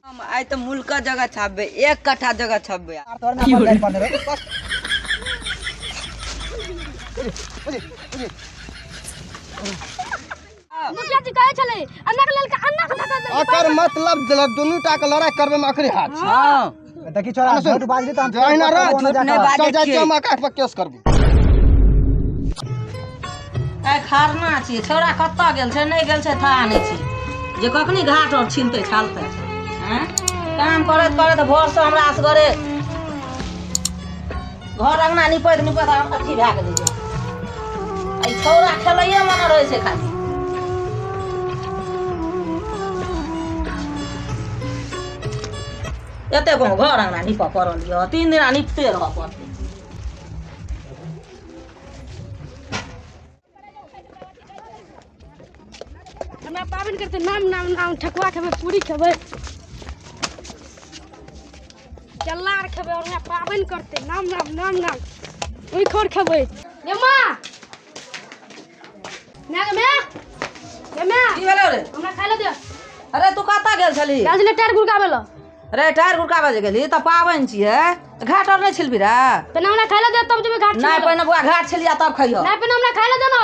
हम आइ त मुल्का जगह छापबे, 1 कट्ठा जगह छापबे। मुखिया जी कहै छलै अन्ना के ललका अन्ना के धक्का देलकै। एकर मतलब दुनू टा के लड़ाई करबे में अखरी हाथ। हां देखी छोरा झूठ बाजली त हम जहिना रह झूठ नै बाजै चल जाइ हम आकाश पर केस करबो। आइ खरना छी, छोरा कतऽ गेल छै नहि गेल छै था नहि छै जे कखनी घाट और छिलतै छालतै। हैं काम करैत करैत भोर से हमरा असगरे घर अंगना निपैत निपैत अथी भए गेलै। आ ई छौड़ा खेलैये मन रहै छै खाली। एते गाँव घर अंगना नीपऽ पड़ल यऽ, 3 दिना निपते रहऽ पड़तै। हमरा पाबनि करते नाम नाम नाम ठकुआ खेबै, पूरी खेबै, केला आर खेबै और हमरा पाबनि करते नाम नाम नाम नाम ओहि खेबै। ये माँ ना गे मैं ये मैं की भेलौ रे? हमरा खाय ले दे। अरे तू कतऽ गेल छली? गेल छली टायर गुड़काबै लए। रे टायर गुड़काबै जे गेली तऽ पाबनि छियै, घाट और नहि छिलबी रे? पहिने हमरा खाय ले दे तब जेबै घाट। नहि पहिने बुआ घाट छिलिया तब खइयो। नहि पहिने हमरा खाय ले दे ना।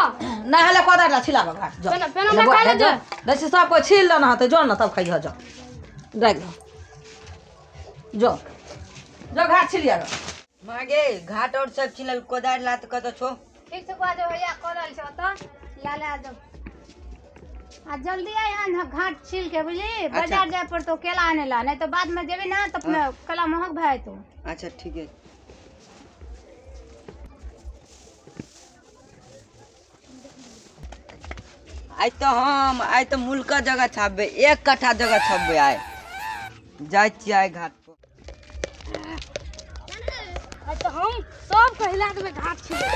नहि हेले कोदारि ला छिलाबऽ घाट जो। पहिने हमरा खाय ले दे। दै छी सब कोइ छिल लेना हेतै जो न तब खइयो जो। राखि दो जो जो घाट छिलिया। मागे घाट और सब छिलल कोदारि ला त कतऽ छौ? ठीक छै बुआ जो हैया कोदारि छै ओतऽ ला ले आ जाओ। आ जल्दी आइ हन घाट छील के बुझली। बाजार जाय पड़तो केला आने ला, नहीं तो बाद में जेबी ना तो केला महग भए जेतौ। अच्छा ठीक है। आइ त हम आइ त मुल्का जगह छापबे, 1 कट्ठा जगह छापबे। आइ जाइ छियै आइ घाट पर। आइ त हम सब के हिला देबै घाट छिले।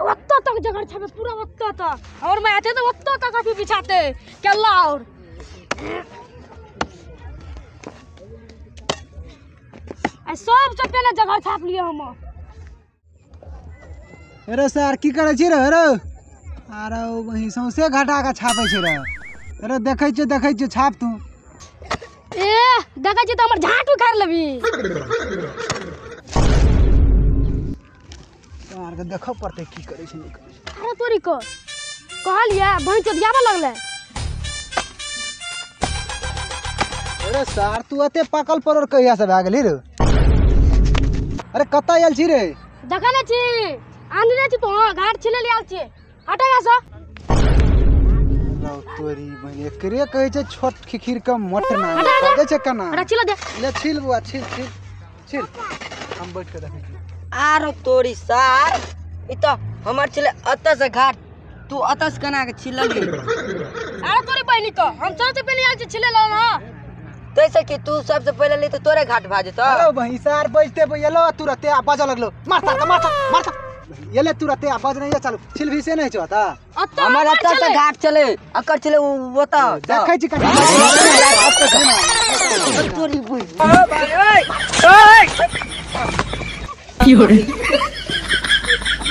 ओतऽ तक जगह छापे पूरा ओतऽ तक और मैं आते तो ओतऽ तक अभी बिछाते केला और सबसे पहले जगह छाप लिये हम। अरे सर की करै छी रे? अरे आरे वही सौंसे घाटा के छापै छी रे। अरे देखै छियै देखै छियै छाप तू। ए देखै छी त हमर झाट उखाड़ लेबी। आर के देखऽ पड़तै की करै छै नहि करै छै। अरे तोरी को कहलियै बहिन चोदियाबऽ लगलै। अरे सर तू एते पाकल परोर कहिया से भए गेली रे? अरे कतऽ आयल छी रे? देखै नै छी आनने छी तो घाट छिले ले आयल छी। हटेगा सो रौ तोरी बहिन एकरे कहै छै छोट खिखिर के मोटना दै छै केना। हटा छिल दे। ले छिल बुआ छिल छिल छिल हम बैठ के देखै छी। आरो तोरी सार ई त हमर छले अतऽ से घाट, तू अतऽ से केना के छिलली? अरे तोरी बहिनी को हम सबसे पहले आयल छी छिले ल ना। तैसे कि तू सबसे पहले ली तो तोरे घाट भा जेतौ। अरे बहिन सार बजते एलो तुरते आ बजऽ लगलो मार सार मार मार एले तुरते आ बज नहीं चालू छिलभी से नहीं छौ त हमर अतऽ से घाट चले अकर छले ओतऽ देखै छी कनी तोरी बहिन। ओए ओए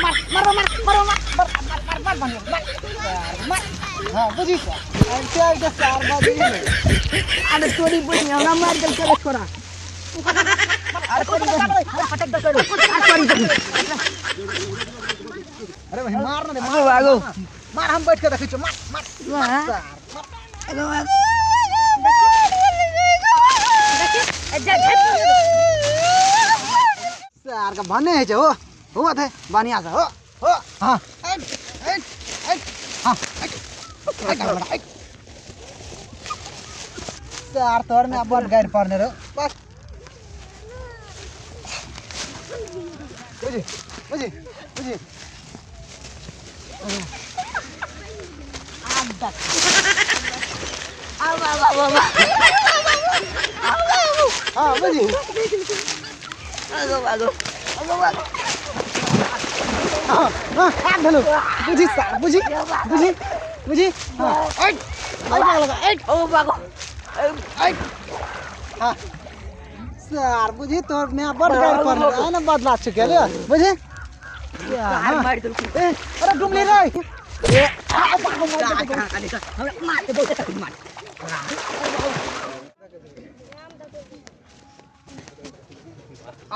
मार मार मार मार मार मार मार मार मार। हां बुझी ऐसे ऐसे सार बाजी। अरे तोरी बहिन हमरा मार देल करे छोरा। अरे तोरी बहिन पटक दे करो। अरे तोरी बहिन अरे भाई मार ना रे मार आगो मार हम बैठ के देखै छियौ मार मार मार आगो आगो। देखी जा झट सार के भने है हो हो थे बढ़िया से हो हो। हां ऐ ऐ ऐ हां ऐ सार तोर में बड़ गाइड पड़ने रो बस। बुझी बुझी बुझी आब देख आब आब आब आब हां बुझी आगो आगो आगो आगो। हां हां आग धलो बुझी सार बुझी बुझी। बुझी हां ऐ ऐ लगा ऐ ओ बाबा ऐ हां सर बुझी तोर मैं बड़ गार पर है ना बदला चुके ले बुझी सार मार देलको ए अरे डुमली रे ए हमरा मार दे बहुत मार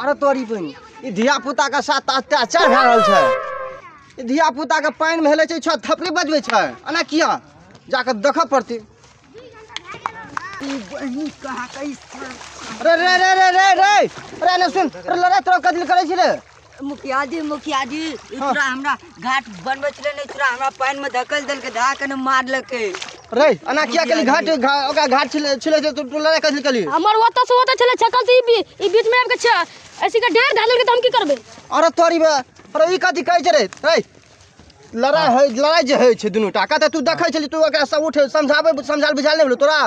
अरे तोरी बहिन ई धिया पुता के साथ अत्याचार भए रहल छै। ई धिया पुता के पानि मे हेलै छै, छो थपड़ी बजबै छै, एना किया जाके देखऽ पड़तै। ई बहिन कहाँ कई रे रे रे रे रे रे अरे ने सुन, अरे लड़ाई तोरा कथी करै छी रे? मुखिया जी मुखिया जी ई तोरा हमरा घाट बनबै छलै ने, तोरा हमरा पानि मे धकेल देलकै, धरा के ने मारलकै। रे एना किया केली? घाट ओकरा घाट छिलै छै, तू लड़ाई कथी केली? हमर ओतऽ से ओतऽ छलै छकल से ई बीच में आबि के छै ऐसी के ढेर धऽ लेलकै त हम की करबै? अरे तोरी बे, अरे ई कथी कहै छै रे? रे लड़ाई है, लड़ाई जे होइ छै दुनू टा का, त तू देखै छली, तू ओकरा सब उठे समझाबै समझाल बुझाल नहि भेलो तोरा?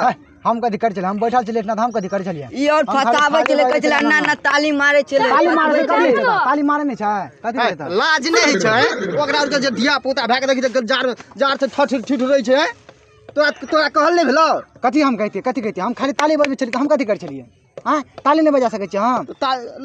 हम कथी करै छलियै? हम बैठल छलियै इतना, हम कथी करै छलियै? ई और फसाबै छलै, कहै छलै अन्ना अन्ना ताली मारै छलै। ताली मारै छै कथी? ताली मारै नहि छै कथी कहै त? लाज नहि होइ छै ओकरा आर के जे धिया पुता भए के देखी त जार जार से ठठ ठिठ रहै छै। तोरा तोरा कहल नहि भेलो? कथी हम कहितियै, कथी कहितियै? हम खाली ताली बजबै छलियै, हम कथी करै छलियै? हां ताली नहि बजा सकै छियै हम?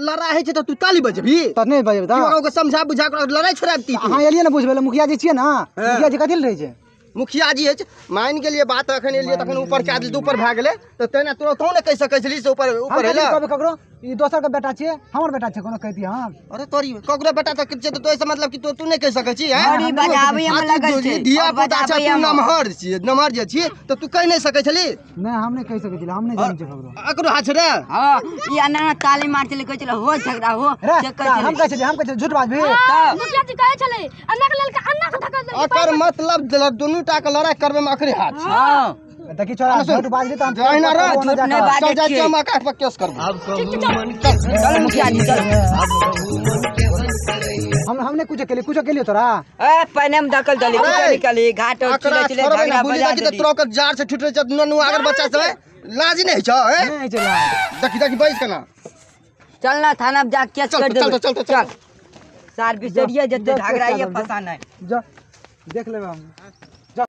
लड़ाई होइ छै त तू ताली बजबही? त नहि बजेबै त ओकरा समझा बुझा के लड़ाई छोड़ाबती। अहाँ एलियै ने बुझबै लए, मुखिया जी छियै ने, मुखिया जी कथी लए रहै छै? मुखिया जी अछि मान के लिए बात अखन एलियै तखन ऊपर कए देली, ऊपर भए गेलै त तेना तोरा तों ने कहि सकै छली से ऊपर ऊपर हेलै। कहबै ककरो? ई दोसर के बेटा छियै, हमर बेटा छै, कोनो कहितियै हम? अरे तोरी ककरो बेटा त छै त तोय से मतलब कि तू नहि कहि सकै छी? हैं बजाबै हम लगल छै, धिया पुता छै, तू नमहर छी, नमहर जे छी त तू कहि नहि सकै छली? नहि हम नहि कहि सकै छली, हम नहि जानै छियै ककरो। अकरो हाथ रे हां ई अन्ना ताली मार छलै, कहै छलै हो झगड़ा हो, से कहै छलै। हम कहै छलियै, हम कहै छलियै झूठ बाजबी त मुखिया जी कहै छलै अन्ना के ललका अन्ना के धकेल देलकै। अकर मतलब दुनू टा के लड़ाई करबै मे अखरे हाथ छै। हां देखी छोरा झूठ बाजली त हम एहिना रह, झूठ नहि बाजै चल जाइ हम आकाश पर केस करबै। ठीक छै चल मुखिया जी चल। हम नहि कुछ केलियै, कुछो केलियै तोरा? ए पानि मे धकेल देली, कुछो निकाली घाट और छिले छिले झगड़ा बजा देली। तोरा के जार से ठुटरे छै ननु आगर बच्चा सब, लाज नहि होइ छौ? नहि होइ छै लाज। देखी देखी बैस केना। चल ना थाना मे जा केस कर देबै। चल चल चल चल सार बिसरिए जते झगड़ा ये फसाना है। जा देख लेबै हम जा।